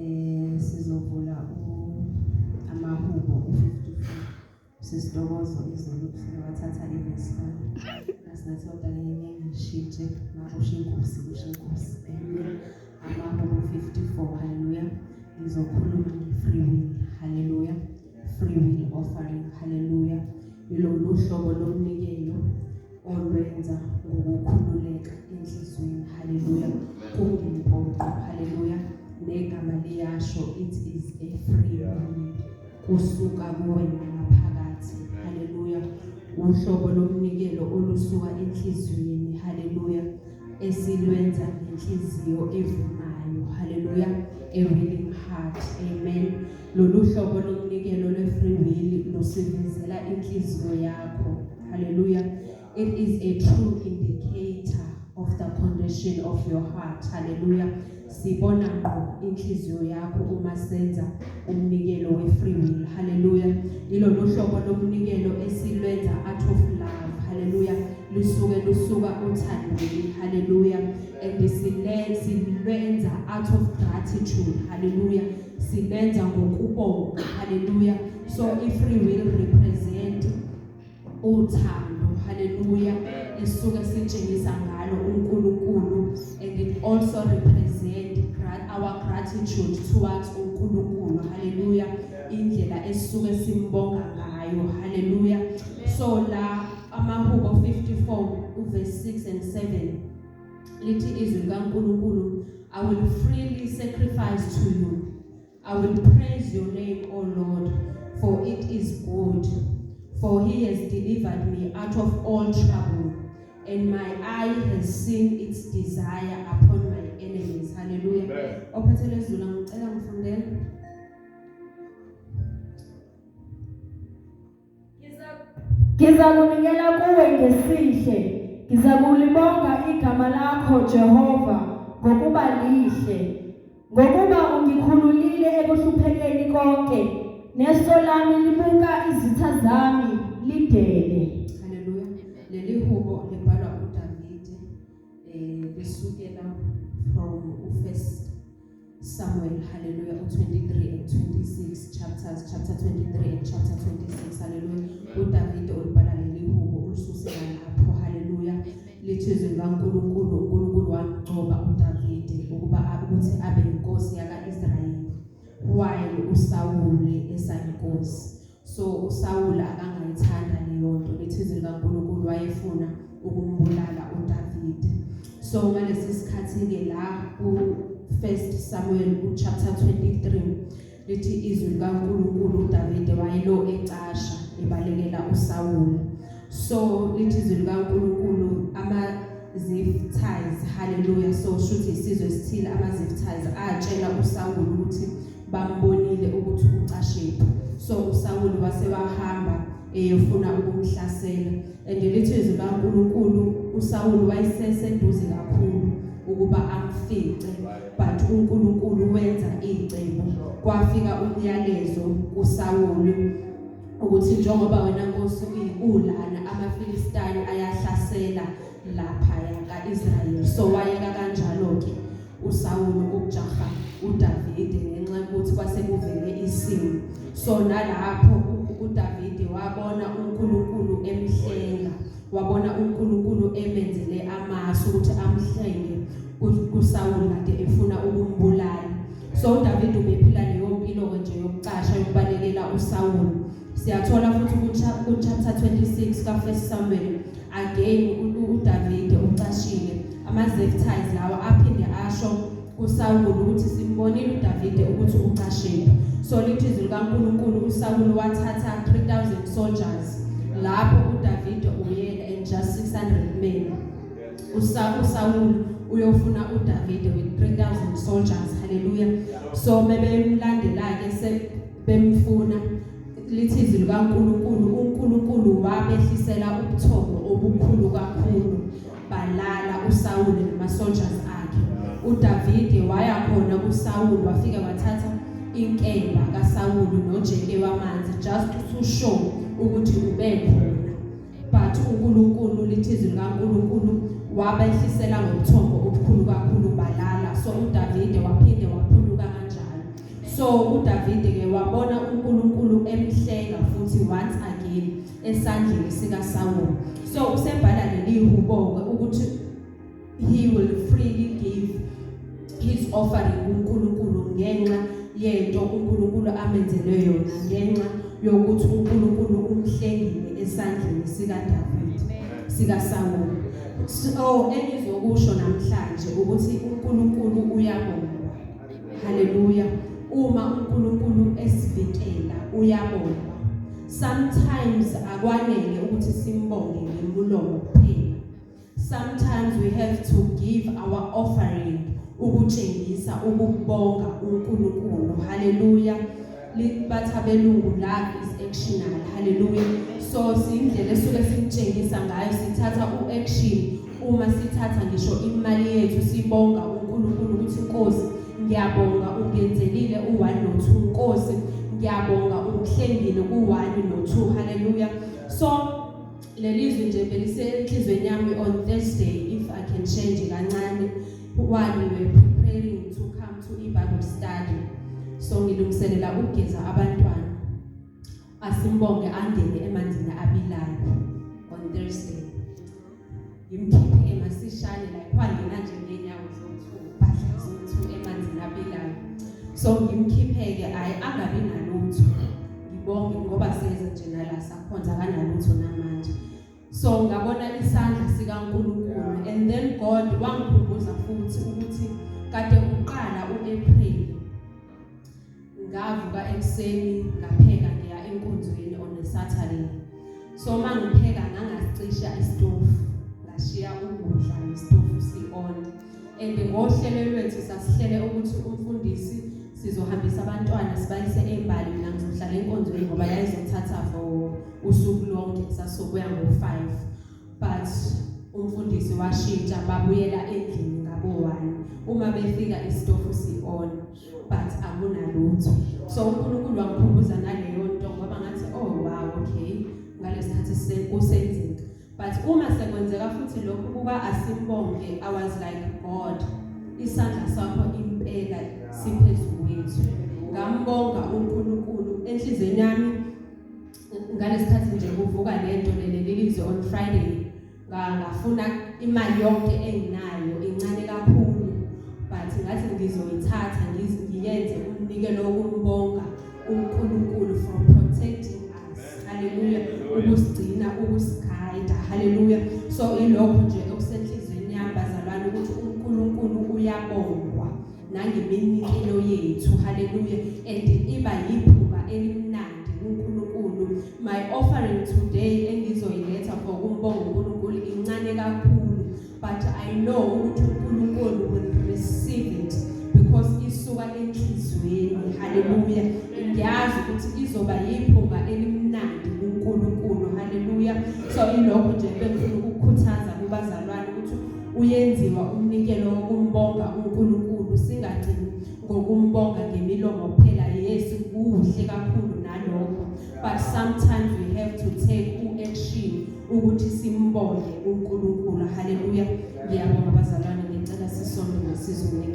Sizovula amahubo u54. Sisitokozo izolo kufika wathatha ivesi lami. Ngasingathi kodwa ke ngeke ngishintshe makusho inkosi kusho inkosi. Amen. Amahubo 54, haleluya. Ngizokhuluma nge-free will, haleluya. Free will offering, haleluya. Yilolu hlobo lomnikelo olwenza ngokukhululeka enhliziyweni, haleluya. Kungempoqo, haleluya. Negama liyasho, it is a free will, kusuka kuwena ngaphakathi, haleluya. Uhlobo lomnikelo olusuka enhliziyweni, haleluya, esilwenza ngenhliziyo evumayo, haleluya, a willing heart, amen. Lolu hlobo lomnikelo lwe-free will lusivezela inhliziyo yakho, haleluya. It is a true indicator of the condition of your heart, haleluya. Sibona ngqo inhliziyo yakho uma senza umnikelo we-free will, haleluya. Ilolu hlobo lomnikelo esilwenza out of love, haleluya, lusuke lusuka othandweni, haleluya. And silwenza out of gratitude, haleluya, silenza ngokubonga, haleluya. So i-free will represent uthando, haleluya, esuke sitshengisa ngalo uNkulunkulu, and it also represent our gratitude towards uNkulunkulu, haleluya, indlela esuke simbonga ngayo, haleluya. So la amahubo 54 uverse 6 and 7 lithi izwi likaNkulunkulu, "I will freely sacrifice to you. I will praise your name, O Lord, for it is good. For he has delivered me out of all trouble, and my eye has seen its desire upon my enemies." Hallelujah. Ophethe lezulu, ngicela ngifundele. Ngizakunikela kuwe ngesihle, ngizakulibonga igama lakho Jehova, ngokuba lihle. Ngokuba ungikhululile ekuhluphekeni konke, neso lami libuka izitha zami lidele. Haleluya. Leli hubo libhalwa uDavide lisukela from uFirst Samuel, hallelujah, u23 and 26 chapters, chapter 23 and chapter 26, hallelujah. uDavide ulibhala leli hubo ulisusela lapho, hallelujah. Lithi izwi likaNkulunkulu, uNkulunkulu wamgcoba uDavide ukuba ukuthi abe inkosi yakaIsrayeli while uSawule esayinkosi. So uSawule akangayithanda leyo nto. Lithi izwi likaNkulunkulu wayefuna ukumbulala uDavide. So ngalesi sikhathi ke la ku First Samuel u chapter 23 lithi izwi likaNkulunkulu uDavide wayelo ecasha ebalekela uSawule. So lithi izwi likaNkulunkulu ama Ziphites, hallelujah, so shuthi isizwe esithile ama Ziphites atshela uSawule ukuthi bambonile ukuthi ucashephi. So uSawule wase wahamba eyofuna ukumhlasela, and lithi izwi kaNkulunkulu uSawule wayeseseduze kakhulu ukuba amfice, but uNkulunkulu wenza icebo. Kwafika umyalezo kuSawule ukuthi njengoba wena Nkosi ulana, amaFilistini ayahlasela lapha kaIsrayeli. So wayeka kanjalo ke uSawulu ukujaha uDavide ngenxa yokuthi kwase kuvele isimo. So nalapho uDavide wabona uNkulunkulu emhlenga, wabona uNkulunkulu emenzele amasu ukuthi amhlenge kuSawulu kade efuna ukumbulala. So uDavide ubephila leyo mpilo nje yokucasha, yokubalekela uSawulu. Siyathola futhi ku chapter 26 ka First Samuel, again uDavide ucashile. Ama-Ziphites lawa aphinde asho kuSawulu ukuthi simbonile uDavide ukuthi ucashile. So lithi izwi likaNkulunkulu uSawulu wathatha 3000 soldiers lapho uDavide uyena and just 600 men. USawulu uyofuna uDavide with 3000 soldiers, hallelujah. So bebemlandela ke bemfuna. Lithi izwi likaNkulunkulu uNkulunkulu wabehlisela ubuthongo obukhulu kakhulu, balala uSawule nama-soldiers akhe. uDavide waya khona kuSawulu, wafika wathatha inkemba kaSawulu nojeke wamanzi just to show ukuthi ubekhona, but uNkulunkulu, lithi izwi likaNkulunkulu wabehlisela ngobuthongo obukhulu kakhulu, balala. So uDavide waphinde waphunyuka kanjalo. So uDavide ke wabona uNkulunkulu emhlenga futhi once again esandleni sikaSawulu. So usebhala leli hubo ke ukuthi he will freely give his offering kuNkulunkulu ngenxa yento uNkulunkulu amenzele yona, ngenxa yokuthi uNkulunkulu umhlengile esandleni sikaDavid, sikaSawulu. So engizokusho namhlanje ukuthi uNkulunkulu uyabongwa. Haleluya! Uma uNkulunkulu esivikela, uyabongwa. Sometimes akwanele ukuthi simbonge ngemlomo kuphela. Sometimes we have to give our offering ukutshengisa ukubonga uNkulunkulu. Haleluya! Bathi abelungu, "Love is actional." Haleluya! So sindlela esuke simtshengisa ngayo, sithatha uaction uma sithatha ngisho imali yethu, sibonga uNkulunkulu ukuthi, "Inkosi, ngiyabonga, ungenzelile u1 no2. Nkosi, ngiyabonga, ungihlengile ku1 no2." Haleluya! So lelizwi nje belisenhlizweni yami on Thursday. If I can share nje kancane, while we were preparing to come to i-Bible study, so ngilungiselela ukugeza abantwana, asimbonge angene emanzini abilayo on Thursday. Ngimkhiphe emasishane, like wangena nje ngeenyawo zo-2, badla zo-2 emanzini abilayo. So ngimkhiphe-ke, ayi, angabi nalutho. Ngibonge ngoba seza nje nala sakhonza, kanalutho namanje. So ngabona isandla sikaNkulunkulu and then God wangikhumbuza futhi ukuthi kade uqala uApril, ngavuka ekuseni, ngapheka, ngiya enkonzweni on a Saturday. So mangipheka ngangasicisha isitofu, ngashiya ukudla nesitofu si-on. And ngohlelo lwethu sasihlele ukuthi umfundisi sizohambisa abantwana sibayise eMbali, mina ngizohlala enkonzweni ngoba yayizothatha for usuku lonke, sasobuya ngo-5. But umfundisi washintsha, babuyela endlini ngabo-1. Uma befika, isitofu si-on but akunalutho. So uNkulunkulu wangikhumbuza naleyo nto ngoba ngathi, "Oh wow, okay," ngalesikhathi kusenzeka. But uma sekwenzeka futhi lokhu kuka asimbonge, I was like, "God, isandla sakho impela siphezulu kwethu." Ngambonga uNkulunkulu enhliziyweni yami ngalesikhathi nje kuvuka lento lelizwe on Friday. Ngafuna imali yonke enginayo, incane kakhulu, but ngathi ngizoyithatha ngiyenze umnikelo wokumbonga uNkulunkulu for protecting us. Haleluya! Ukusigcina, ukusigayida. Haleluya! So ilokho nje okusenhliziyweni yami, bazalwane, ukuthi uNkulunkulu uyabongwa nangeminikelo yethu. Haleluya! And iba yiphunga elimnandi kuNkulunkulu. My offering today engizoyiletha for kumbonga uNkulunkulu incane kakhulu, but I know ukuthi uNkulunkulu will receive it because isuka enhliziyweni. Haleluya! Ngiyazi ukuthi izoba yiphunga elimnandi kuNkulunkulu. Haleluya! So ilokho nje bengifuna ukukhuthaza kubazalwane ukuthi uyenziwa umnikelo wokumbonga uNkulunkulu, singagcini ngokumbonga ngemilomo kuphela. Yes, kuhle kakhulu nalokho, but sometimes we have to take action ukuthi simbonge uNkulunkulu. Haleluya! Ngiyabonga, bazalwane. Ngicela sisonke ngesizwe.